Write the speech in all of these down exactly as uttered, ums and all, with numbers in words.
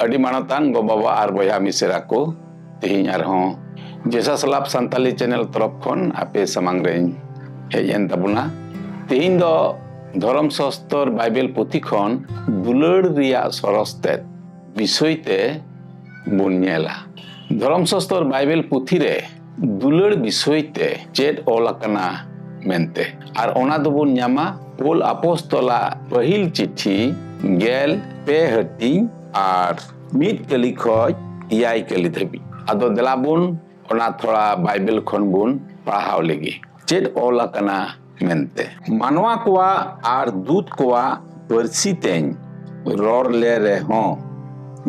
ᱟᱹᱰᱤ ᱢᱟᱱᱚᱛᱟᱱ ᱜᱚ ᱵᱟᱵᱟ ᱟᱨ ᱵᱚᱭᱦᱟ ᱢᱤᱥᱮᱨᱟ ᱠᱚ, ᱛᱮᱦᱮᱧ ᱟᱨᱦᱚᱸ ᱡᱮᱥᱟᱥ ᱞᱟᱵᱷ ᱥᱟᱱᱛᱟᱞᱤ ᱪᱮᱱᱮᱞ ᱛᱚᱨᱚᱯ ᱠᱷᱚᱱ ᱟᱯᱮ ᱥᱟᱢᱟᱝ ᱨᱮᱧ ᱦᱮᱡ ᱮᱱ ᱛᱟᱵᱚᱱᱟ᱾ ᱛᱮᱦᱮᱧ ᱫᱚ ᱫᱷᱚᱨᱚᱢ ᱥᱟᱥᱛᱚᱨ ᱵᱟᱭᱵᱮᱞ ᱯᱩᱛᱷᱤ ᱠᱷᱚᱱ ᱫᱩᱞᱟᱹᱲ ᱨᱮᱭᱟᱜ ᱥᱚᱨᱚᱥ ᱛᱮᱫ ᱵᱤᱥᱚᱭ ᱛᱮ ᱵᱚᱱ ᱧᱮᱞᱟ᱾ ᱫᱷᱚᱨᱚᱢ ᱥᱟᱥᱛᱚᱨ ᱵᱟᱭᱵᱮᱞ ᱯᱩᱛᱷᱤ ᱨᱮ ᱫᱩᱞᱟᱹᱲ ᱵᱤᱥᱚᱭ ᱛᱮ ᱪᱮᱫ ᱚᱞ ᱟᱠᱟᱱᱟ ᱢᱮᱱᱛᱮ, ᱟᱨ ᱚᱱᱟ ᱫᱚᱵᱚᱱ ᱧᱟᱢᱟ ᱯᱳᱞ ᱟᱯᱚᱥᱛᱚᱞᱟᱜ ᱯᱟᱹᱦᱤᱞ ᱪᱤᱴᱷᱤ ᱜᱮᱞ ᱯᱮ ᱦᱟᱹᱴᱤᱧ ᱟᱨ ᱢᱤᱫ ᱠᱟᱹᱞᱤ ᱠᱷᱚᱡ ᱮᱭᱟᱭ ᱠᱟᱹᱞᱤ ᱫᱷᱟᱹᱵᱤᱡ᱾ ᱟᱫᱚ ᱫᱮᱞᱟ ᱵᱚᱱ ᱚᱱᱟ ᱛᱷᱚᱲᱟ ᱵᱟᱭᱵᱮᱞ ᱠᱷᱚᱱ ᱵᱚᱱ ᱯᱟᱲᱦᱟᱣ ᱞᱮᱜᱮ᱾ ᱪᱮᱫ ᱚᱞ ᱟᱠᱟᱱᱟ ᱢᱮᱱᱛᱮ᱾ ᱢᱟᱱᱣᱟ ᱠᱚᱣᱟᱜ ᱟᱨ ᱫᱩᱛ ᱠᱚᱣᱟᱜ ᱯᱟᱹᱨᱥᱤ ᱛᱮᱧ ᱨᱚᱲ ᱞᱮ ᱨᱮᱦᱚᱸ,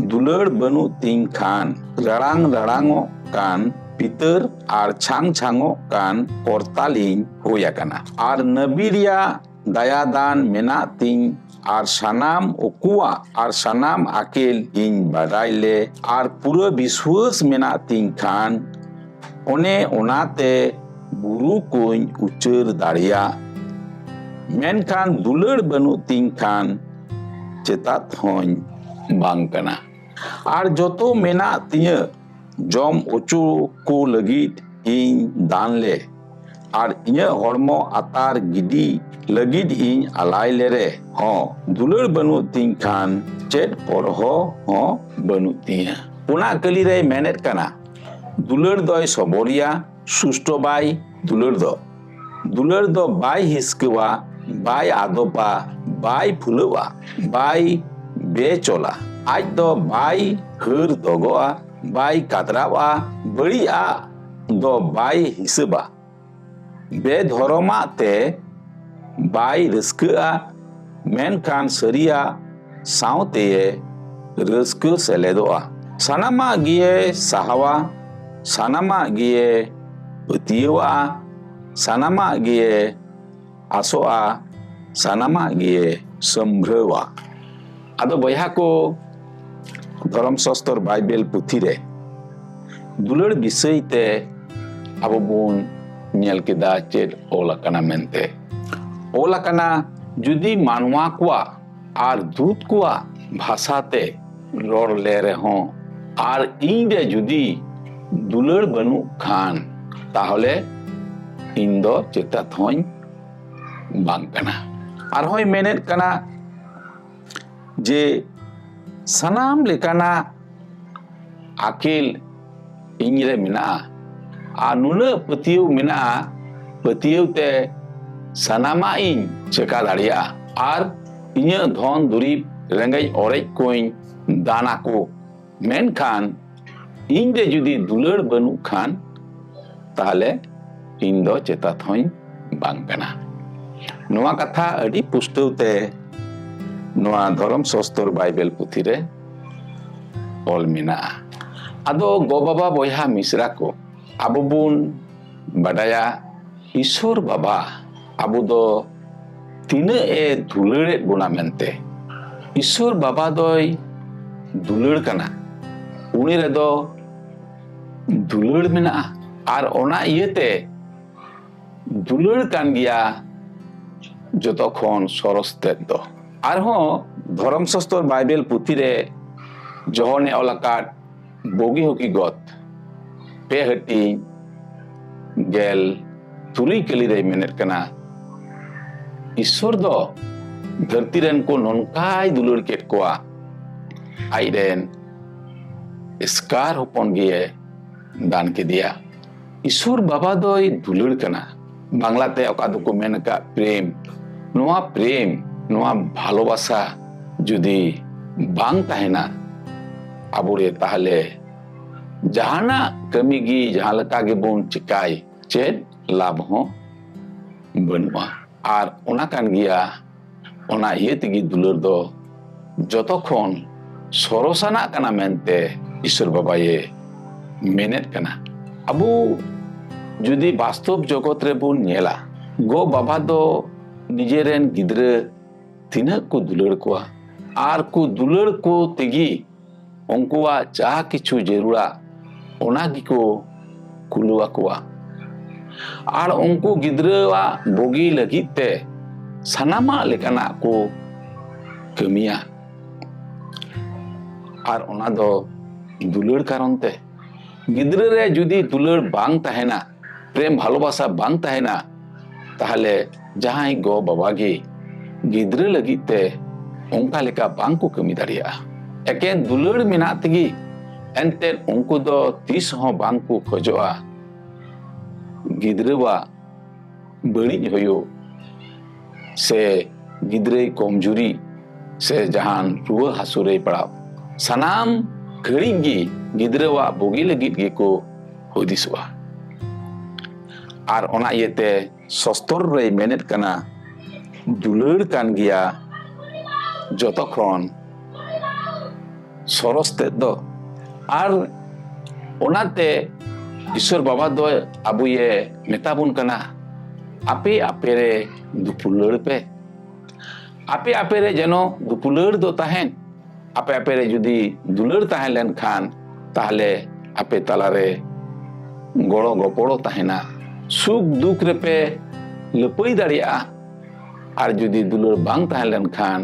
ᱫᱩᱞᱟᱹᱲ ᱵᱟᱹᱱᱩᱜ ᱛᱤᱧ ᱠᱷᱟᱱ, ᱨᱟᱲᱟᱝ ᱨᱟᱲᱟᱝᱚᱜ ᱠᱟᱱ ᱯᱤᱛᱟᱹᱨ ᱟᱨ ᱪᱷᱟᱝ ᱪᱷᱟᱝᱚᱜ ᱠᱟᱱ ᱠᱚᱨᱛᱟᱞᱤᱧ ᱦᱩᱭ ᱟᱠᱟᱱᱟ᱾ ᱟᱨ ᱱᱟᱹᱵᱤ ᱨᱮᱭᱟᱜ ᱫᱟᱭᱟ ᱫᱟᱱ ᱢᱮᱱᱟᱜ ᱛᱤᱧ, ᱟᱨ ᱥᱟᱱᱟᱢ ᱩᱠᱩᱣᱟᱜ ᱟᱨ ᱥᱟᱱᱟᱢ ᱟᱹᱠᱤᱞ ᱤᱧ ᱵᱟᱰᱟᱭ ᱞᱮ, ᱟᱨ ᱯᱩᱨᱟᱹ ᱵᱤᱥᱣᱟᱹᱥ ᱢᱮᱱᱟᱜ ᱛᱤᱧ ᱠᱷᱟᱱ, ᱚᱱᱮ ᱚᱱᱟᱛᱮ ᱵᱩᱨᱩ ᱠᱚᱧ ᱩᱪᱟᱹᱲ ᱫᱟᱲᱮᱭᱟᱜ᱾ ᱢᱮᱱᱠᱷᱟᱱ ᱫᱩᱞᱟᱹᱲ ᱵᱟᱹᱱᱩᱜ ᱛᱤᱧ ᱠᱷᱟᱱ ᱪᱮᱛᱟᱛ ᱦᱚᱸᱧ ᱵᱟᱝ ᱠᱟᱱᱟ᱾ ᱟᱨ ᱡᱚᱛᱚ ᱢᱮᱱᱟᱜ ᱛᱤᱧᱟᱹ ᱡᱚᱢ ᱚᱪᱚ ᱠᱚ ᱞᱟᱹᱜᱤᱫ ᱤᱧ ᱫᱟᱱ ᱞᱮ, ᱟᱨ ᱤᱧᱟᱹᱜ ᱦᱚᱲᱢᱚ ᱟᱛᱟᱨ ᱜᱤᱰᱤ ᱞᱟᱹᱜᱤᱫ ᱤᱧ ᱟᱞᱟᱭ ᱞᱮᱨᱮ ᱦᱚᱸ, ᱫᱩᱞᱟᱹᱲ ᱵᱟᱹᱱᱩᱜ ᱛᱤᱧ ᱠᱷᱟᱱ ᱪᱮᱫ ᱯᱚᱨᱦᱚ ᱦᱚᱸ ᱵᱟᱹᱱᱩᱜ ᱛᱤᱧᱟᱹ᱾ ᱚᱱᱟ ᱠᱟᱹᱞᱤ ᱨᱮᱭ ᱢᱮᱱᱮᱫ ᱠᱟᱱᱟ, ᱫᱩᱞᱟᱹᱲ ᱫᱚᱭ ᱥᱚᱵᱚᱨᱤᱭᱟ, ᱥᱩᱥᱴᱚ ᱵᱟᱭ ᱫᱩᱞᱟᱹᱲ ᱫᱚ᱾ ᱫᱩᱞᱟᱹᱲ ᱫᱚ ᱵᱟᱭ ᱦᱤᱥᱠᱟᱹᱣᱟ, ᱵᱟᱭ ᱟᱫᱚᱯᱟ, ᱵᱟᱭ ᱯᱷᱩᱞᱟᱹᱣᱟ, ᱵᱟᱭ ᱵᱮᱪᱚᱞᱟ᱾ ᱟᱡ ᱫᱚ ᱵᱟᱭ ᱦᱟᱹᱨ ᱫᱚᱜᱚᱜᱼᱟ, ᱵᱟᱭ ᱠᱟᱫᱨᱟᱣᱟ, ᱵᱟᱹᱲᱤᱡᱟᱜ ᱫᱚ ᱵᱟᱭ ᱦᱤᱥᱟᱹᱵᱟ᱾ ᱵᱮᱫᱷᱚᱨᱚᱢᱟᱜ ᱛᱮ ᱵᱟᱭ ᱨᱟᱹᱥᱠᱟᱹᱜᱼᱟ, ᱢᱮᱱᱠᱷᱟᱱ ᱥᱟᱹᱨᱤᱭᱟᱜ ᱥᱟᱶᱛᱮᱭᱮ ᱨᱟᱹᱥᱠᱟᱹ ᱥᱮᱞᱮᱫᱚᱜᱼᱟ᱾ ᱥᱟᱱᱟᱢᱟᱜ ᱜᱮᱭᱮ ᱥᱟᱦᱟᱣᱟ, ᱥᱟᱱᱟᱢᱟᱜ ᱜᱮᱭᱮ ᱯᱟᱹᱛᱭᱟᱹᱣᱟᱜᱼᱟ, ᱥᱟᱱᱟᱢᱟᱜ ᱜᱮᱭᱮ ᱟᱥᱚᱜᱼᱟ, ᱥᱟᱱᱟᱢᱟᱜ ᱜᱮᱭᱮ ᱥᱟᱹᱢᱵᱷᱨᱟᱹᱣᱟ᱾ ᱟᱫᱚ ᱵᱚᱭᱦᱟ ᱠᱚ, ᱫᱷᱚᱨᱚᱢ ᱥᱟᱥᱛᱚᱨ ᱵᱟᱭᱵᱮᱞ ᱯᱩᱛᱷᱤ ᱨᱮ ᱫᱩᱞᱟᱹᱲ ᱵᱤᱥᱚᱭ ᱛᱮ ᱟᱵᱚ ᱵᱚᱱ ᱧᱮᱞ ᱠᱮᱫᱟ ᱪᱮᱫ ᱚᱞ ᱟᱠᱟᱱᱟ ᱢᱮᱱᱛᱮ᱾ ᱚᱞ ᱟᱠᱟᱱᱟ, ᱡᱩᱫᱤ ᱢᱟᱱᱣᱟ ᱠᱚᱣᱟᱜ ᱟᱨ ᱫᱩᱛ ᱠᱚᱣᱟᱜ ᱵᱷᱟᱥᱟ ᱛᱮ ᱨᱚᱲ ᱞᱮ ᱨᱮᱦᱚᱸ, ᱟᱨ ᱤᱧ ᱨᱮ ᱡᱩᱫᱤ ᱫᱩᱞᱟᱹᱲ ᱵᱟᱹᱱᱩᱜ ᱠᱷᱟᱱ, ᱛᱟᱦᱚᱞᱮ ᱤᱧ ᱫᱚ ᱪᱮᱛᱟᱛ ᱦᱚᱸᱧ ᱵᱟᱝ ᱠᱟᱱᱟ᱾ ᱟᱨᱦᱚᱸᱭ ᱢᱮᱱᱮᱫ ᱠᱟᱱᱟ ᱡᱮ ᱥᱟᱱᱟᱢ ᱞᱮᱠᱟᱱᱟᱜ ᱟᱹᱠᱤᱞ ᱤᱧ ᱨᱮ ᱢᱮᱱᱟᱜᱼᱟ ᱟᱨ ᱱᱩᱱᱟᱹᱜ ᱯᱟᱹᱛᱭᱟᱹᱣ ᱢᱮᱱᱟᱜᱼᱟ, ᱯᱟᱹᱛᱭᱟᱹᱣ ᱛᱮ ᱥᱟᱱᱟᱢᱟᱜ ᱤᱧ ᱪᱮᱠᱟ ᱫᱟᱲᱮᱭᱟᱜᱼᱟ ᱟᱨ ᱤᱧᱟᱹᱜ ᱫᱷᱚᱱ ᱫᱩᱨᱤᱵᱽ ᱨᱮᱸᱜᱮᱡ ᱚᱨᱮᱡ ᱠᱚᱧ ᱫᱟᱱ ᱟᱠᱚ, ᱢᱮᱱᱠᱷᱟᱱ ᱤᱧ ᱨᱮ ᱡᱩᱫᱤ ᱫᱩᱞᱟᱹᱲ ᱵᱟᱹᱱᱩᱜ ᱠᱷᱟᱱ, ᱛᱟᱦᱚᱞᱮ ᱤᱧ ᱫᱚ ᱪᱮᱛᱟᱛ ᱦᱚᱸᱧ ᱵᱟᱝ ᱠᱟᱱᱟ᱾ ᱱᱚᱣᱟ ᱠᱟᱛᱷᱟ ᱟᱹᱰᱤ ᱯᱩᱥᱴᱟᱹᱣ ᱛᱮ ᱱᱚᱣᱟ ᱫᱷᱚᱨᱚᱢ ᱥᱚᱥᱛᱚᱨ ᱵᱟᱭᱵᱮᱞ ᱯᱩᱛᱷᱤ ᱨᱮ ᱚᱞ ᱢᱮᱱᱟᱜᱼᱟ᱾ ᱟᱫᱚ ᱜᱚ ᱵᱟᱵᱟ ᱵᱚᱭᱦᱟ ᱢᱤᱥᱨᱟ ᱠᱚ, ᱟᱵᱚ ᱵᱚᱱ ᱵᱟᱰᱟᱭᱟ ᱤᱥᱚᱨ ᱵᱟᱵᱟ ᱟᱵᱚ ᱫᱚ ᱛᱤᱱᱟᱹᱜ ᱮ ᱫᱩᱞᱟᱹᱲᱮᱫ ᱵᱚᱱᱟ ᱢᱮᱱᱛᱮ᱾ ᱤᱥᱚᱨ ᱵᱟᱵᱟ ᱫᱚᱭ ᱫᱩᱞᱟᱹᱲ ᱠᱟᱱᱟ, ᱩᱱᱤ ᱨᱮᱫᱚ ᱫᱩᱞᱟᱹᱲ ᱢᱮᱱᱟᱜᱼᱟ᱾ ᱟᱨ ᱚᱱᱟ ᱤᱭᱟᱹᱛᱮ ᱫᱩᱞᱟᱹᱲ ᱠᱟᱱ ᱜᱮᱭᱟ ᱡᱚᱛᱚ ᱠᱷᱚᱱ ᱥᱚᱨᱚᱥ ᱛᱮᱫ ᱫᱚ᱾ ᱟᱨᱦᱚᱸ ᱫᱷᱚᱨᱚᱢ ᱥᱚᱥᱛᱚᱨ ᱵᱟᱭᱵᱮᱞ ᱯᱩᱛᱷᱤ ᱨᱮ ᱡᱚᱦᱚᱱᱮ ᱚᱞ ᱟᱠᱟᱫ ᱵᱚᱜᱤ ᱦᱚᱠᱤ ᱜᱚᱛ ᱯᱮ ᱦᱟᱹᱴᱤᱧ ᱜᱮᱞ ᱛᱩᱨᱩᱭ ᱠᱟᱹᱞᱤ ᱨᱮᱭ ᱢᱮᱱᱮᱫ ᱠᱟᱱᱟ, ᱤᱥᱚᱨ ᱫᱚ ᱫᱷᱟᱹᱨᱛᱤ ᱨᱮᱱ ᱠᱚ ᱱᱚᱝᱠᱟᱭ ᱫᱩᱞᱟᱹᱲ ᱠᱮᱫ ᱠᱚᱣᱟ, ᱟᱡ ᱨᱮᱱ ᱮᱥᱠᱟᱨ ᱦᱚᱯᱚᱱ ᱜᱮᱭᱮ ᱫᱟᱱ ᱠᱮᱫᱮᱭᱟ᱾ ᱤᱥᱚᱨ ᱵᱟᱵᱟ ᱫᱚᱭ ᱫᱩᱞᱟᱹᱲ ᱠᱟᱱᱟ᱾ ᱵᱟᱝᱞᱟ ᱛᱮ ᱚᱠᱟ ᱫᱚᱠᱚ ᱢᱮᱱ ᱟᱠᱟᱫ ᱯᱨᱮᱢ, ᱱᱚᱣᱟ ᱯᱨᱮᱢ, ᱱᱚᱣᱟ ᱵᱷᱟᱞᱚᱵᱟᱥᱟ ᱡᱩᱫᱤ ᱵᱟᱝ ᱛᱟᱦᱮᱱᱟ ᱟᱵᱚᱨᱮ, ᱛᱟᱦᱚᱞᱮ ᱡᱟᱦᱟᱱᱟᱜ ᱠᱟᱹᱢᱤ ᱜᱮ ᱡᱟᱦᱟᱸ ᱞᱮᱠᱟ ᱜᱮᱵᱚᱱ ᱪᱮᱠᱟᱭ, ᱪᱮᱫ ᱞᱟᱵᱷ ᱦᱚᱸ ᱵᱟᱹᱱᱩᱜᱼᱟ᱾ ᱟᱨ ᱚᱱᱟ ᱠᱟᱱ ᱜᱮᱭᱟ, ᱚᱱᱟ ᱤᱭᱟᱹ ᱛᱮᱜᱮ ᱫᱩᱞᱟᱹᱲ ᱫᱚ ᱡᱚᱛᱚ ᱠᱷᱚᱱ ᱥᱚᱨᱚᱥᱟᱱᱟᱜ ᱠᱟᱱᱟ ᱢᱮᱱᱛᱮ ᱤᱥᱚᱨ ᱵᱟᱵᱟᱭᱮ ᱢᱮᱱᱮᱫ ᱠᱟᱱᱟ᱾ ᱟᱵᱚ ᱡᱩᱫᱤ ᱵᱟᱥᱛᱚᱵ ᱡᱚᱜᱚᱛ ᱨᱮᱵᱚᱱ ᱧᱮᱞᱟ, ᱜᱚ ᱵᱟᱵᱟ ᱫᱚ ᱱᱤᱡᱮᱨᱮᱱ ᱜᱤᱫᱽᱨᱟᱹ ᱛᱤᱱᱟᱹᱜ ᱠᱚ ᱫᱩᱞᱟᱹᱲ ᱠᱚᱣᱟ, ᱟᱨ ᱠᱚ ᱫᱩᱞᱟᱹᱲ ᱠᱚ ᱛᱮᱜᱮ ᱩᱱᱠᱩᱣᱟᱜ ᱡᱟ ᱠᱤᱪᱷᱩ ᱡᱟᱹᱨᱩᱲᱟ ᱚᱱᱟ ᱜᱮᱠᱚ ᱠᱩᱞᱟᱹᱣ ᱟᱠᱚᱣᱟ᱾ ᱟᱨ ᱩᱱᱠᱩ ᱜᱤᱫᱽᱨᱟᱹᱣᱟᱜ ᱵᱩᱜᱤ ᱞᱟᱹᱜᱤᱫ ᱛᱮ ᱥᱟᱱᱟᱢᱟᱜ ᱞᱮᱠᱟᱱᱟᱜ ᱠᱚ ᱠᱟᱹᱢᱤᱭᱟ᱾ ᱟᱨ ᱚᱱᱟ ᱫᱚ ᱫᱩᱞᱟᱹᱲ ᱠᱟᱨᱚᱱ ᱛᱮ᱾ ᱜᱤᱫᱽᱨᱟᱹ ᱨᱮ ᱡᱩᱫᱤ ᱫᱩᱞᱟᱹᱲ ᱵᱟᱝ ᱛᱟᱦᱮᱱᱟ, ᱯᱨᱮᱢ ᱵᱷᱟᱞᱚᱵᱟᱥᱟ ᱵᱟᱝ ᱛᱟᱦᱮᱱᱟ, ᱛᱟᱦᱞᱮ ᱡᱟᱦᱟᱸᱭ ᱜᱚ ᱵᱟᱵᱟ ᱜᱮ ᱜᱤᱫᱽᱨᱟᱹ ᱞᱟᱹᱜᱤᱫ ᱛᱮ ᱚᱱᱠᱟ ᱞᱮᱠᱟ ᱵᱟᱝ ᱠᱚ ᱠᱟᱹᱢᱤ ᱫᱟᱲᱮᱭᱟᱜᱼᱟ᱾ ᱮᱠᱮᱱ ᱫᱩᱞᱟᱹᱲ ᱢᱮᱱᱟᱜ ᱛᱮᱜᱮ ᱮᱱᱛᱮᱫ ᱩᱱᱠᱩ ᱫᱚ ᱛᱤᱥ ᱦᱚᱸ ᱵᱟᱝ ᱠᱚ ᱠᱷᱚᱡᱚᱜᱼᱟ ᱜᱤᱫᱽᱨᱟᱹᱣᱟᱜ ᱵᱟᱹᱲᱤᱡ ᱦᱩᱭᱩᱜ ᱥᱮ ᱜᱤᱫᱽᱨᱟᱹᱭ ᱠᱚᱢᱡᱩᱨᱤ ᱥᱮ ᱡᱟᱦᱟᱱ ᱨᱩᱣᱟᱹ ᱦᱟᱹᱥᱩ ᱨᱮᱭ ᱯᱟᱲᱟᱣ᱾ ᱥᱟᱱᱟᱢ ᱜᱷᱟᱹᱲᱤᱡ ᱜᱮ ᱜᱤᱫᱽᱨᱟᱹᱣᱟᱜ ᱵᱩᱜᱤ ᱞᱟᱹᱜᱤᱫ ᱜᱮᱠᱚ ᱦᱩᱫᱤᱥᱚᱜᱼᱟ᱾ ᱟᱨ ᱚᱱᱟ ᱤᱭᱟᱹᱛᱮ ᱥᱚᱥᱛᱚᱨ ᱨᱮᱭ ᱢᱮᱱᱮᱫ ᱠᱟᱱᱟ, ᱫᱩᱞᱟᱹᱲ ᱠᱟᱱ ᱜᱮᱭᱟ ᱡᱚᱛᱚ ᱠᱷᱚᱱ ᱥᱚᱨᱚᱥ ᱛᱮᱫ ᱫᱚ᱾ ᱟᱨ ᱚᱱᱟᱛᱮ ᱤᱥᱚᱨ ᱵᱟᱵᱟ ᱫᱚ ᱟᱵᱚᱭᱮ ᱢᱮᱛᱟ ᱵᱚᱱ ᱠᱟᱱᱟ, ᱟᱯᱮ ᱟᱯᱮ ᱨᱮ ᱫᱩᱯᱩᱞᱟᱹᱲ ᱯᱮ᱾ ᱟᱯᱮ ᱟᱯᱮ ᱨᱮ ᱡᱮᱱᱚ ᱫᱩᱯᱩᱞᱟᱹᱲ ᱫᱚ ᱛᱟᱦᱮᱱ᱾ ᱟᱯᱮ ᱟᱯᱮ ᱨᱮ ᱡᱩᱫᱤ ᱫᱩᱞᱟᱹᱲ ᱛᱟᱦᱮᱸ ᱞᱮᱱᱠᱷᱟᱱ, ᱛᱟᱦᱞᱮ ᱟᱯᱮ ᱛᱟᱞᱟᱨᱮ ᱜᱚᱲᱚ ᱜᱚᱯᱚᱲᱚ ᱛᱟᱦᱮᱱᱟ᱾ ᱥᱩᱠ ᱫᱩᱠ ᱨᱮᱯᱮ ᱞᱟᱹᱯᱟᱹᱭ ᱫᱟᱲᱮᱭᱟᱜᱼᱟ᱾ ᱟᱨ ᱡᱩᱫᱤ ᱫᱩᱞᱟᱹᱲ ᱵᱟᱝ ᱛᱟᱦᱮᱸ ᱞᱮᱱᱠᱷᱟᱱ,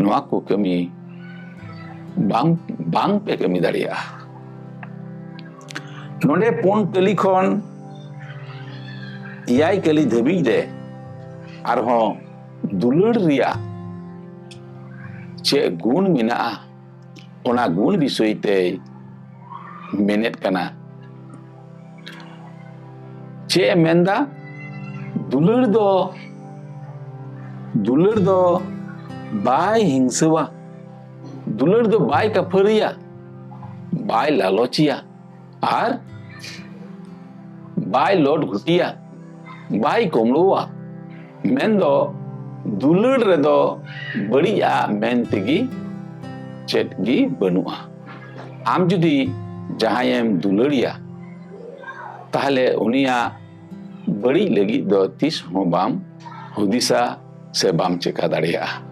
ᱱᱚᱣᱟ ᱠᱚ ᱠᱟᱹᱢᱤ ᱵᱟᱝ, ᱵᱟᱝ ᱯᱮ ᱠᱟᱹᱢᱤ ᱫᱟᱲᱮᱭᱟᱜᱼᱟ᱾ ᱱᱚᱰᱮ ᱯᱩᱱ ᱠᱟᱹᱞᱤ ᱠᱷᱚᱱ ᱮᱭᱟᱭ ᱠᱟᱹᱞᱤ ᱫᱷᱟᱹᱵᱤᱡ ᱨᱮ ᱟᱨᱦᱚᱸ ᱫᱩᱞᱟᱹᱲ ᱨᱮᱭᱟᱜ ᱪᱮᱫ ᱜᱩᱱ ᱢᱮᱱᱟᱜᱼᱟ, ᱚᱱᱟ ᱜᱩᱱ ᱵᱤᱥᱚᱭ ᱛᱮᱭ ᱢᱮᱱᱮᱫ ᱠᱟᱱᱟ᱾ ᱪᱮᱫ ᱮ ᱢᱮᱱᱫᱟ? ᱫᱩᱞᱟᱹᱲ ᱫᱚ, ᱫᱩᱞᱟᱹᱲ ᱫᱚ ᱵᱟᱭ ᱦᱤᱝᱥᱟᱹᱣᱟ, ᱫᱩᱞᱟᱹᱲ ᱫᱚ ᱵᱟᱭ ᱠᱟᱹᱯᱷᱟᱹᱨᱤᱭᱟ, ᱵᱟᱭ ᱞᱟᱞᱚᱪᱤᱭᱟ, ᱟᱨ ᱵᱟᱭ ᱞᱚᱴ ᱜᱷᱩᱴᱤᱭᱟ, ᱵᱟᱭ ᱠᱚᱢᱲᱳᱣᱟ᱾ ᱢᱮᱱᱫᱚ ᱫᱩᱞᱟᱹᱲ ᱨᱮᱫᱚ ᱵᱟᱹᱲᱤᱡᱼᱟ ᱢᱮᱱ ᱛᱮᱜᱮ ᱪᱮᱫ ᱜᱮ ᱵᱟᱹᱱᱩᱜᱼᱟ᱾ ᱟᱢ ᱡᱩᱫᱤ ᱡᱟᱦᱟᱸᱭᱮᱢ ᱫᱩᱞᱟᱹᱲᱤᱭᱟ, ᱛᱟᱦᱞᱮ ᱩᱱᱤᱭᱟᱜ ᱵᱟᱹᱲᱤᱡ ᱞᱟᱹᱜᱤᱫ ᱫᱚ ᱛᱤᱥ ᱦᱚᱸ ᱵᱟᱢ ᱦᱩᱫᱤᱥᱟ ᱥᱮ ᱵᱟᱢ ᱪᱮᱠᱟ ᱫᱟᱲᱮᱭᱟᱜᱼᱟ᱾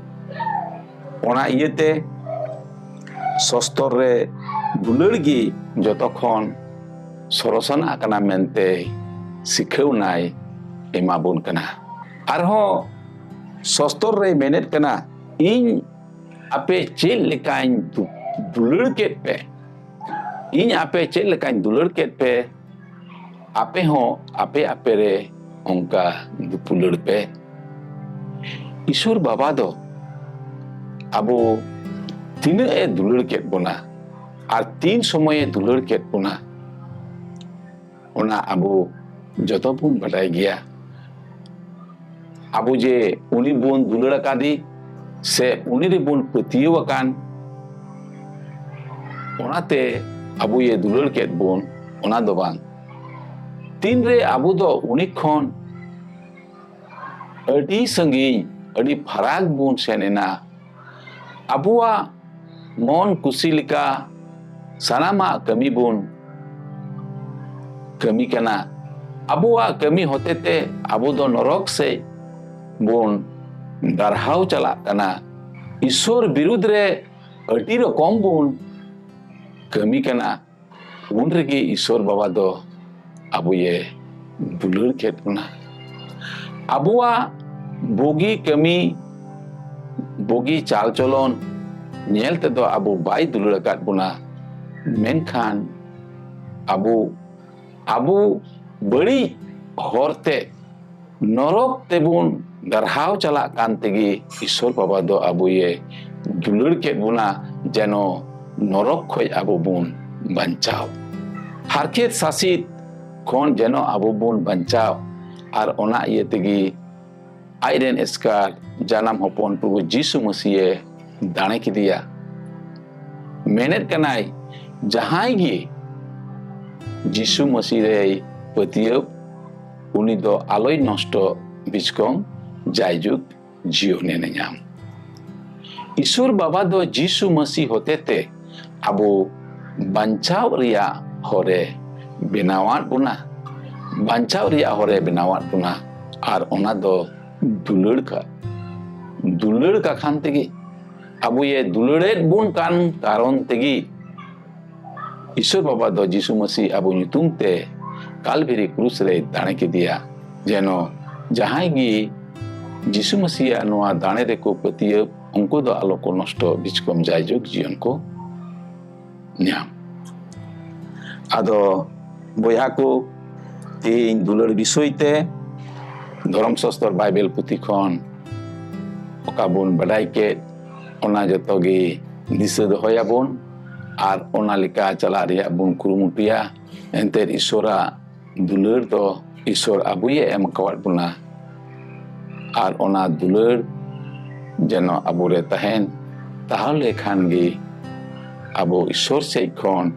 ᱚᱱᱟ ᱤᱭᱟᱹᱛᱮ ᱥᱚᱥᱛᱚᱨ ᱨᱮ ᱫᱩᱞᱟᱹᱲ ᱜᱮ ᱡᱚᱛᱚ ᱠᱷᱚᱱ ᱥᱚᱨᱚᱥᱟᱱᱟᱜ ᱠᱟᱱᱟ ᱢᱮᱱᱛᱮ ᱥᱤᱠᱷᱟᱹᱣᱱᱟᱭ ᱮᱢᱟᱵᱚᱱ ᱠᱟᱱᱟ᱾ ᱟᱨᱦᱚᱸ ᱥᱚᱥᱛᱚᱨ ᱨᱮᱭ ᱢᱮᱱᱮᱫ ᱠᱟᱱᱟ, ᱤᱧ ᱟᱯᱮ ᱪᱮᱫ ᱞᱮᱠᱟᱧ ᱫᱩ- ᱫᱩᱞᱟᱹᱲ ᱠᱮᱫ ᱯᱮ, ᱤᱧ ᱟᱯᱮ ᱪᱮᱫ ᱞᱮᱠᱟᱧ ᱫᱩᱞᱟᱹᱲ ᱠᱮᱫ ᱯᱮ, ᱟᱯᱮ ᱦᱚᱸ ᱟᱯᱮ ᱟᱯᱮ ᱨᱮ ᱚᱱᱠᱟ ᱫᱩᱯᱩᱞᱟᱹᱲ ᱯᱮ᱾ ᱤᱥᱚᱨ ᱵᱟᱵᱟ ᱫᱚ ᱟᱵᱚ ᱛᱤᱱᱟᱹᱜ ᱮ ᱫᱩᱞᱟᱹᱲ ᱠᱮᱫ ᱵᱚᱱᱟ ᱟᱨ ᱛᱤᱱ ᱥᱚᱢᱚᱭᱮ ᱫᱩᱞᱟᱹᱲ ᱠᱮᱫ ᱵᱚᱱᱟ, ᱚᱱᱟ ᱟᱵᱚ ᱡᱚᱛᱚ ᱵᱚᱱ ᱵᱟᱰᱟᱭ ᱜᱮᱭᱟ᱾ ᱟᱵᱚ ᱡᱮ ᱩᱱᱤ ᱵᱚᱱ ᱫᱩᱞᱟᱹᱲ ᱟᱠᱟᱫᱮ ᱥᱮ ᱩᱱᱤ ᱨᱮᱵᱚᱱ ᱯᱟᱹᱛᱭᱟᱹᱣ ᱟᱠᱟᱱ, ᱚᱱᱟᱛᱮ ᱟᱵᱚᱭᱮ ᱫᱩᱞᱟᱹᱲ ᱠᱮᱫ ᱵᱚᱱ, ᱚᱱᱟ ᱫᱚ ᱵᱟᱝ᱾ ᱛᱤᱱᱨᱮ ᱟᱵᱚ ᱫᱚ ᱩᱱᱤ ᱠᱷᱚᱱ ᱟᱹᱰᱤ ᱥᱟᱺᱜᱤᱧ, ᱟᱹᱰᱤ ᱯᱷᱟᱨᱟᱠ ᱵᱚᱱ ᱥᱮᱱ ᱮᱱᱟ, ᱟᱵᱚᱣᱟᱜ ᱢᱚᱱ ᱠᱩᱥᱤ ᱞᱮᱠᱟ ᱥᱟᱱᱟᱢᱟᱜ ᱠᱟᱹᱢᱤ ᱵᱚᱱ ᱠᱟᱹᱢᱤ ᱠᱟᱱᱟ᱾ ᱟᱵᱚᱣᱟᱜ ᱠᱟᱹᱢᱤ ᱦᱚᱛᱮᱛᱮ ᱟᱵᱚ ᱫᱚ ᱱᱚᱨᱚᱠ ᱥᱮᱫ ᱵᱚᱱ ᱰᱟᱨᱦᱟᱣ ᱪᱟᱞᱟᱜ ᱠᱟᱱᱟ᱾ ᱤᱥᱚᱨ ᱵᱤᱨᱩᱫᱽ ᱨᱮ ᱟᱹᱰᱤ ᱨᱚᱠᱚᱢ ᱵᱚᱱ ᱠᱟᱹᱢᱤ ᱠᱟᱱᱟ᱾ ᱩᱱ ᱨᱮᱜᱮ ᱤᱥᱚᱨ ᱵᱟᱵᱟ ᱫᱚ ᱟᱵᱚᱭᱮ ᱫᱩᱞᱟᱹᱲ ᱠᱮᱫ ᱵᱚᱱᱟ᱾ ᱟᱵᱚᱣᱟᱜ ᱵᱩᱜᱤ ᱠᱟᱹᱢᱤ, ᱵᱩᱜᱤ ᱪᱟᱞ ᱪᱚᱞᱚᱱ ᱧᱮᱞ ᱛᱮᱫᱚ ᱟᱵᱚ ᱵᱟᱭ ᱫᱩᱞᱟᱹᱲ ᱟᱠᱟᱫ ᱵᱚᱱᱟ, ᱢᱮᱱᱠᱷᱟᱱ ᱟᱵᱚ ᱟᱵᱚ ᱵᱟᱹᱲᱤᱡ ᱦᱚᱨᱛᱮ ᱱᱚᱨᱚᱠ ᱛᱮᱵᱚᱱ ᱰᱟᱨᱦᱟᱣ ᱪᱟᱞᱟᱜ ᱠᱟᱱ ᱛᱮᱜᱮ ᱤᱥᱚᱨ ᱵᱟᱵᱟ ᱫᱚ ᱟᱵᱚᱭᱮ ᱫᱩᱞᱟᱹᱲ ᱠᱮᱫ ᱵᱚᱱᱟ, ᱡᱮᱱᱚ ᱱᱚᱨᱚᱠ ᱠᱷᱚᱡ ᱟᱵᱚ ᱵᱚᱱ ᱵᱟᱧᱪᱟᱣ, ᱦᱟᱨᱠᱮᱛ ᱥᱟᱥᱮᱛ ᱠᱷᱚᱱ ᱡᱮᱱᱚ ᱟᱵᱚ ᱵᱚᱱ ᱵᱟᱧᱪᱟᱣ᱾ ᱟᱨ ᱚᱱᱟ ᱤᱭᱟᱹ ᱛᱮᱜᱮ ᱟᱡ ᱨᱮᱱ ᱮᱥᱠᱟᱨ ᱡᱟᱱᱟᱢ ᱦᱚᱯᱚᱱ ᱯᱨᱚᱵᱷᱩ ᱡᱤᱥᱩ ᱢᱟᱹᱥᱤᱭᱮ ᱫᱟᱲᱮ ᱠᱮᱫᱮᱭᱟ᱾ ᱢᱮᱱᱮᱫ ᱠᱟᱱᱟᱭ, ᱡᱟᱦᱟᱸᱭ ᱜᱮ ᱡᱤᱥᱩ ᱢᱟᱹᱥᱤ ᱨᱮᱭ ᱯᱟᱹᱛᱭᱟᱹᱣ, ᱩᱱᱤ ᱫᱚ ᱟᱞᱚᱭ ᱱᱚᱥᱴᱚ, ᱵᱤᱪᱠᱚᱢ ᱡᱟᱭᱡᱩᱜᱽ ᱡᱤᱭᱚᱱᱮ ᱧᱟᱢ᱾ ᱤᱥᱚᱨ ᱵᱟᱵᱟ ᱫᱚ ᱡᱤᱥᱩ ᱢᱟᱹᱥᱤ ᱦᱚᱛᱮᱛᱮ ᱟᱵᱚ ᱵᱟᱧᱪᱟᱣ ᱨᱮᱭᱟᱜ ᱦᱚᱨᱮ ᱵᱮᱱᱟᱣᱟᱫ ᱵᱚᱱᱟ, ᱵᱟᱧᱪᱟᱣ ᱨᱮᱭᱟᱜ ᱦᱚᱨᱮ ᱵᱮᱱᱟᱣᱟᱫ ᱵᱚᱱᱟ᱾ ᱟᱨ ᱚᱱᱟ ᱫᱚ ᱫᱩᱞᱟᱹᱲ ᱠᱟ ᱫᱩᱞᱟᱹᱲ ᱠᱟᱠᱷᱟᱱ ᱛᱮᱜᱮ, ᱟᱵᱚᱭᱮ ᱫᱩᱞᱟᱹᱲᱮᱫ ᱵᱚᱱ ᱠᱟᱱ ᱠᱟᱨᱚᱱ ᱛᱮᱜᱮ ᱤᱥᱚᱨ ᱵᱟᱵᱟ ᱫᱚ ᱡᱤᱥᱩ ᱢᱟᱹᱥᱤ ᱟᱵᱚ ᱧᱩᱛᱩᱢ ᱛᱮ ᱠᱟᱞᱵᱷᱮᱨᱤ ᱠᱨᱩᱥ ᱨᱮᱭ ᱫᱟᱲᱮ ᱠᱮᱫᱮᱭᱟ, ᱡᱮᱱᱚ ᱡᱟᱦᱟᱸᱭ ᱜᱮ ᱡᱤᱥᱩ ᱢᱟᱹᱥᱤᱭᱟᱜ ᱱᱚᱣᱟ ᱫᱟᱲᱮ ᱨᱮᱠᱚ ᱯᱟᱹᱛᱭᱟᱹᱣ, ᱩᱱᱠᱩ ᱫᱚ ᱟᱞᱚ ᱠᱚ ᱱᱚᱥᱴᱚ, ᱵᱤᱪᱠᱚᱢ ᱡᱟᱭᱡᱩᱜᱽ ᱡᱤᱭᱚᱱ ᱠᱚ ᱧᱟᱢ᱾ ᱟᱫᱚ ᱵᱚᱭᱦᱟ ᱠᱚ, ᱛᱮᱦᱮᱧ ᱫᱩᱞᱟᱹᱲ ᱵᱤᱥᱚᱭ ᱛᱮ ᱫᱷᱚᱨᱚᱢ ᱥᱟᱥᱛᱚᱨ ᱵᱟᱭᱵᱮᱞ ᱯᱩᱛᱷᱤ ᱠᱷᱚᱱ ᱚᱠᱟ ᱵᱚᱱ ᱵᱟᱰᱟᱭ ᱠᱮᱫ, ᱚᱱᱟ ᱡᱚᱛᱚ ᱜᱮ ᱫᱤᱥᱟᱹ ᱫᱚᱦᱚᱭᱟᱵᱚᱱ ᱟᱨ ᱚᱱᱟ ᱞᱮᱠᱟ ᱪᱟᱞᱟᱜ ᱨᱮᱭᱟᱜ ᱵᱚᱱ ᱠᱩᱨᱩᱢᱩᱴᱩᱭᱟ᱾ ᱮᱱᱛᱮᱫ ᱤᱥᱚᱨᱟᱜ ᱫᱩᱞᱟᱹᱲ ᱫᱚ ᱤᱥᱚᱨ ᱟᱵᱚᱭᱮ ᱮᱢ ᱟᱠᱟᱣᱟᱫ ᱵᱚᱱᱟ, ᱟᱨ ᱚᱱᱟ ᱫᱩᱞᱟᱹᱲ ᱡᱮᱱᱚ ᱟᱵᱚᱨᱮ ᱛᱟᱦᱮᱱ, ᱛᱟᱦᱚᱞᱮ ᱠᱷᱟᱱ ᱜᱮ ᱟᱵᱚ ᱤᱥᱚᱨ ᱥᱮᱫ ᱠᱷᱚᱱ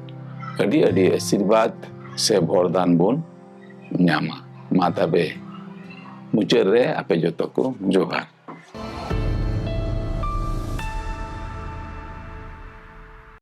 ᱟᱹᱰᱤ ᱟᱹᱰᱤ ᱟᱥᱤᱨᱵᱟᱫᱽ ᱥᱮ ᱵᱷᱚᱨᱫᱟᱱ ᱵᱚᱱ ᱧᱟᱢᱟ᱾ ᱢᱟ ᱛᱚᱵᱮ ᱢᱩᱪᱟᱹᱫ ᱨᱮ ᱟᱯᱮ ᱡᱚᱛᱚ ᱠᱚ ᱡᱚᱦᱟᱨ᱾